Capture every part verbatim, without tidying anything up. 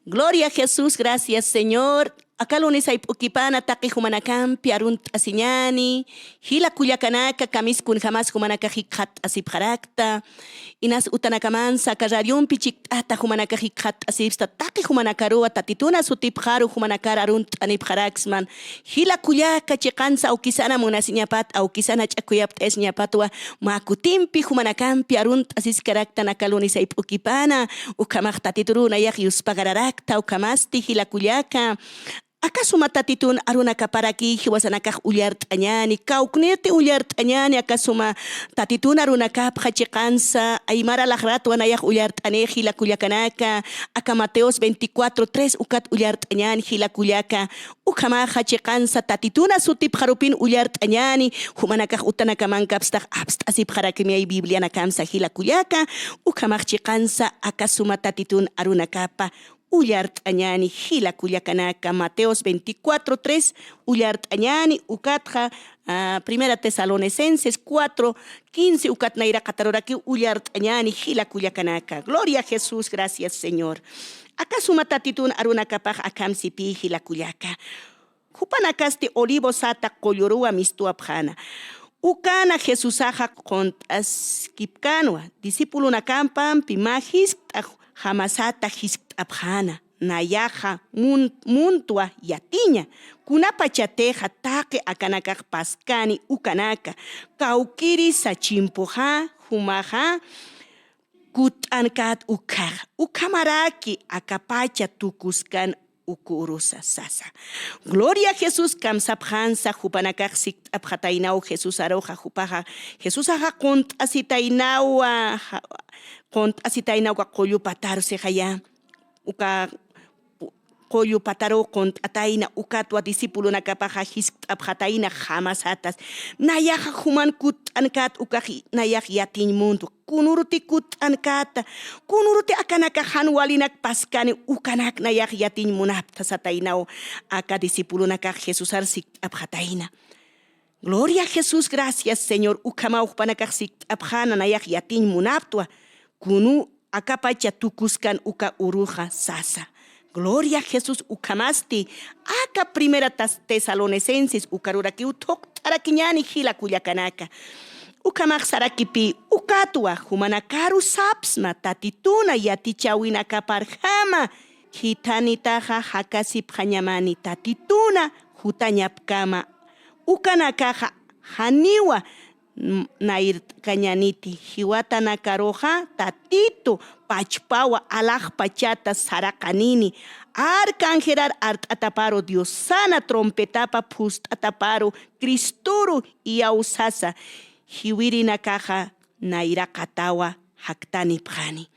Gloria a Jesús, gracias Señor. Aka lunes ayp'ukipana taqi jumanakampi arunt'asiñäni, jila kullakanaka, kamisaki kunjamas jumanakax jikxatt'asipxarakta. Inas utanakamansa aka radiompi chikt'ata jumanakax jikxatt'asipxta, taqi jumanakaruwa Tatituna sutipxaru jumanakar arunt'anipxaraksman. Jila kullaka, chiqansa awkisana munasiñapat, awkisana ch'akuyapt'ayasiñapatwa, mä kutimpi jumanakampi arunt'asiskaraktan aka lunes ayp'ukipana, ukhamax Tatituruw nayax yuspagararakta, ukhamasti jila kullaka. Aka suma Tatitun arunakaparaki jiwasanakax ullart'añäni, kawkniti ullart'añäni aka suma Tatitun arunakapxa chiqansa, aymara laxratwa nayax ullart'anix jila kullakanaka, aka Mateos veinticuatro tres ukat ullart'añäni jila kullaka. Ukhamaxa chiqansa Tatituna sutipxarupin ullart'añäni, jumanakax utanakamankapstax apst'asipxarakimay Biblianakamsa jila kullaka, ukhamax chiqansa aka suma Tatitun arunakapa ullart'añäni jila kullakanaka, Mateos veinticuatro tres ullart'añäni, ukatxa, ah, Primera Tesalonicenses cuatro quince ukat nayraqatarurakiw ullart'añäni jila kullakanaka. Gloria a Jesús, gracias Señor. Aka suma Tatitun arunakapax akham sipï jila kullaka. Jupanakasti Olivo sata qulluruwa mistuwapxäna. Ukana Jesusaxa qunt'askipkänwa, discipulonakampampi mä jiskt'a jamasata jiskt'apxäna. Nayaxa mun-, muntwa yatiña, kunapachatixa taqi akanakax paskani ukanaka, kawkïrisa chimpuxa, jumaxa kutt'ankät ukhaxa, ukhamaraki akapacha tukuskan uk urusa sasa. Gloria a Jesús, kamsapxänsa, jupanakax sikt'apxataynaw Jesusaruxa, jupaxa, Jesusaxa qunt'asitaynawa, ja-, qunt'asitaynawa qullu pataru sixaya, uka qullu pataruw qunt'atayna, ukatwa discipulonakapaxa jiskt'apxatayna jamasatas. Nayaxa juman kutt'ankät ukax nayax yatiñ muntwa. Kunuruti kutt'ankäta, kunuruti akanakax jan walinak paskani, ukanak nayax yatiñ munapxta sataynaw aka discipulonakax Jesusar sikt'apxatayna. Gloria a Jesús, gracias Señor, ukhamaw jupanakax sikt'apxäna nayax yatiñ munaptwa, kunu akapacha tukuskan uka uruxa sasa. Gloria a Jesús, ukhamasti aka Primera Tas-, Tesalonicenses ukarurakiw thuqt'arakiñäni jila kullakanaka. Ukhamax sarakipï, ukatwa jumanakaru sapsma Tatituna yatichäwinakaparjama, khithanitaxa jakasipxañamani Tatituna jutañapkama. Ukanakaxa janiwa n-, nayrt'kañaniti, jiwatanakaruxa Tatitu pachpawa alaxpachata saraqanini, arcangelar art'ataparu, Diosana trompetapa phust'ataparu, Cristoru iyawsasa, jiwirinakaxa nayraqatawa jaktanipxani.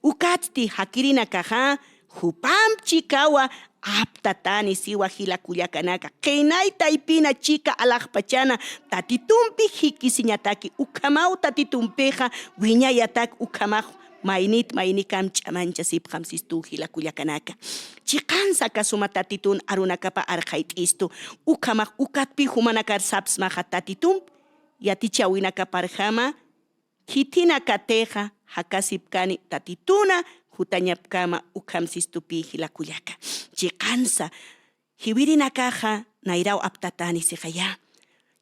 Ukatsti jakirinakaxa jupamp chikawa aptatani siwa jila kullakanaka. Qinay taypina chika alaxpachana Tatitumpi jikisiñataki, ukhamaw Tatitumpixa wiñayatak, ukhamax maynit maynikam ch'amanchasipxam sistu jila kullakanaka. Chiqansa aka suma Tatitun arunakapa arxayt'istu, ukhamax ukatpi jumanakar sapsmaxa Tatitump yatichäwinakaparjama, khithinakatixa jakasipkani Tatituna jutañapkama, ukham sistupï jila kullaka. Chiqansa jiwirinakaxa nayraw aptatani sixaya.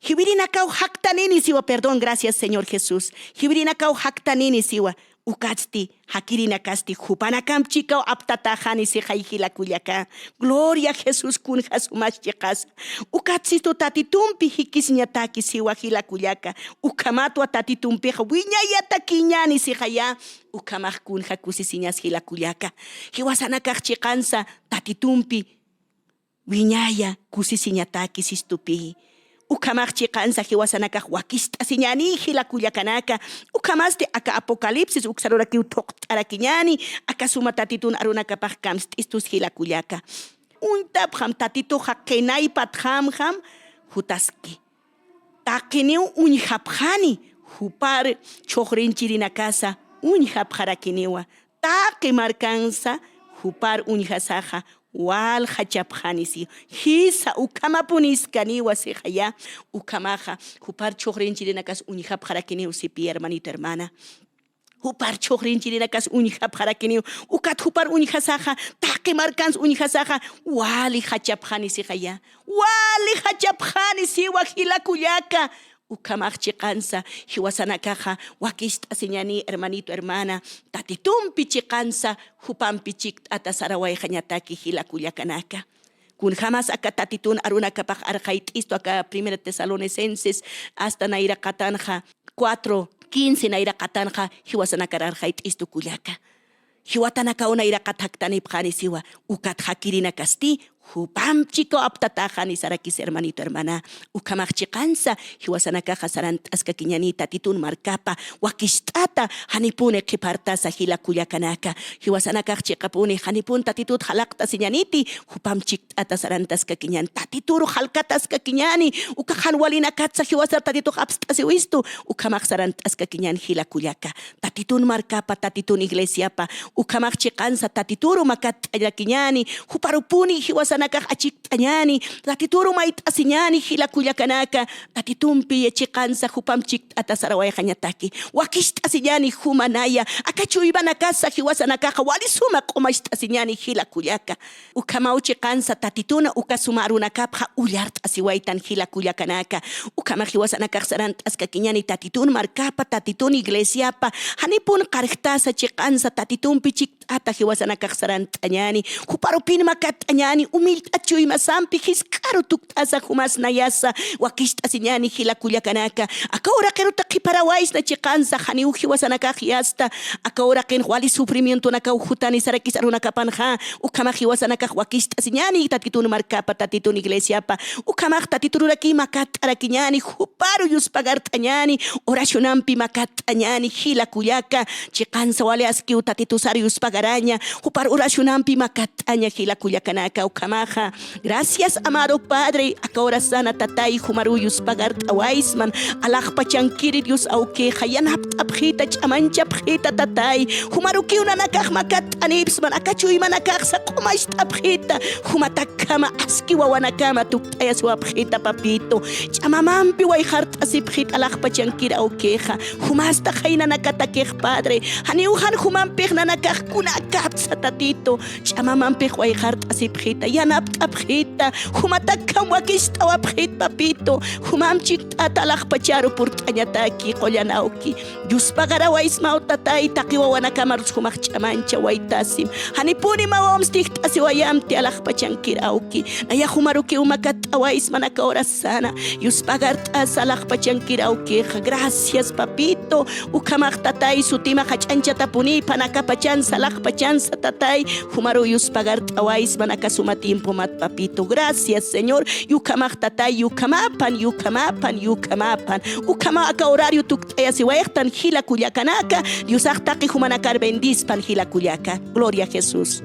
Jiwirinakaw jaktanini siwa, perdón, gracias Señor Jesús. Jiwirinakaw jaktanini siwa, ukatsti jakirinakasti jupanakamp chikaw aptataxani sixay jila kullaka. Gloria Jesús, kunjasumas chiqasa. Ukat sistu Tatitumpi jikisiñataki siwa jila kullaka. Ukhamatwa Tatitumpixa wiñayatakiñäni sixaya. Ukhamax kunja kusisiñas jila kullaka. Jiwasanakax chiqansa Tatitumpi wiñaya kusisiñataki sistupï. Ukhamax chiqansa jiwasanakax wakist'asiñäni jila kullakanaka. Ukhamasti aka Apocalipsis uksarurakiw thuqt'arakiñäni, aka suma Tatitun arunakapax kamst'istus jila kullaka. Uñtapxam Tatituxa qinay patxamxam jutaski. Taqiniw uñjapxani, jupar chhuqrinchirinakasa uñjapxarakiniwa. Taqi markansa jupar uñjasaxa waljachapxani siwa. Jisa ukhamapuniskaniwa sixaya, ukhamaxa jupar chhuqrinchirinakas uñjapxarakiniw sipï, hermanito, hermana. Jupar chhuxrinchirinakas uñjapxarakiniw. Ukat jupar uñjasaxa, taqi markans uñjasaxa, wali jachapxani sixa ya. Wali jachapxani siwa jila kullaka. Ukhamax chiqansa, jiwasanakaxa wakicht'asiñani, hermanito, hermana, Tatitumpi chiqansa, jupampi chikt'ata sarawayxañataki jila kullakanaka. Kunjamas aka Tatitun arunakapax arxayt'istu aka Primera Tesalonicenses hasta nayraqatanxa cuatro quince nayraqatanxa jiwasanakar arxayt'istu kullaka. Jiwatanakaw nayraqat jaktanipxani siwa, ukat jakirinakasti jupamp chikaw aptatäxani sarakis, hermanito, hermana. Ukhamax chiqansa, jiwasanakaxa sarant'askakiñani Tatitun markapa wakicht'ata, janipuni qhipartasa jila kullakanaka. Jiwasanakax chiqapuni janipun Tatitut jalaqt'asiñaniti, jupamp chikt'ata sarantaskakiñan, Tatituru jalkataskakiñani. Uka jan walinakatsa jiwasar Tatitux apst'asiwistu, ukhamax sarant'askakiñan jila kullaka. Tatitun markapa, Tatitun iglesiapa, ukhamax chiqansa Tatituru makatt'añakiñani, juparupuni jiwasanakax achikt'añani, Tatituru mayt'asiñani jila kullakanaka. Tatitumpi chiqansa jupamp chikt'ata sarawayxañataki. Wakicht'asiñani jumanaya, aka chuymanakasa jiwasanakaxa wali suma q'umacht'asiñani jila kullaka. Ukhamaw chiqansa Tatituna uka suma arunakapxa ullart'asiwaytan jila kullakanaka. Ukhamax jiwasanakax sarant'askakiñani Tatitun markapa, Tatitun iglesiapa, janipun qarjtasa chiqansa Tatitumpi chikt'ata jiwasanakax sarant'añani, juparupin makatt'añani, umillt'at chuymasampi jisk'aru tukt'asa jumas nayasa wakicht'asiñani jila kullakanaka. Aka uraqiruta qhiparawaysna chiqansa, janiw jiwasanakax yasta, aka uraqin wali sufrimientonakaw jutani sarakis arunakapanxa, ukhamax jiwasanakax wakicht'asiñani Tatitun markapa, Tatitun iglesiapa, ukhamax Tatitururaki makatt'arakiñani, juparu yuspagart'añani, oracionampi makatt'añani jila kullaka, chiqansa wali askiw Tatitusar yuspagaraña, jupar oracionampi makatt'aña jila kullakanaka ukhamaxa. Gracias, amado Padre, aka hora sana, Tatay, jumaru yuspagart'awaysman, alaxpachankiri Dios awkixa, yanapt'apxita, ch'amanchapxita, Tatay, jumarukiw nanakax makatt'anipsman, aka chuymanakaxsa q'umacht'apxita, jumatakjama aski wawanakama tukt'ayasiwapxita, papito, ch'amamampi wayxart'asipxita, alaxpachankiri awkixa, jumasta jaynanakanakix, Padre, janiw jan jumampix nanakax kunakapsa, Tatito, ch'amamampix wayxart'asipxita, yanapt'apxita, jumatakjam wakicht'awapxit, papito, jumamp chikt'ata alaxpacharu purt'añataki qullan awki. Yuspagarawaysmaw, Tatay, taqi wawanakamarus jumax ch'amanchawaytasim. Janipuni mawamps tijt'asiwayamti alaxpachankir awki. Naya jumarukiw makatt'awaysman aka hora sana. Yuspagart'asa alaxpachankir awkixa. Gracias, papito. Ukhamax, Tatay, sutimax jach'añchatapunïpan aka pachansa, alaxpachansa, Tatay, jumaru yuspagart'awaysman aka suma tiempomat, papito. Gracias, Señor. Ukhamax, Tatay, ukhamapan, ukhamapan, ukhamapan. Ukhamaw aka horario tukt'ayasiwayxtan jila kullakanaka. Diosax taqi jumanakar bendispan jila kullaka. Gloria a Jesús.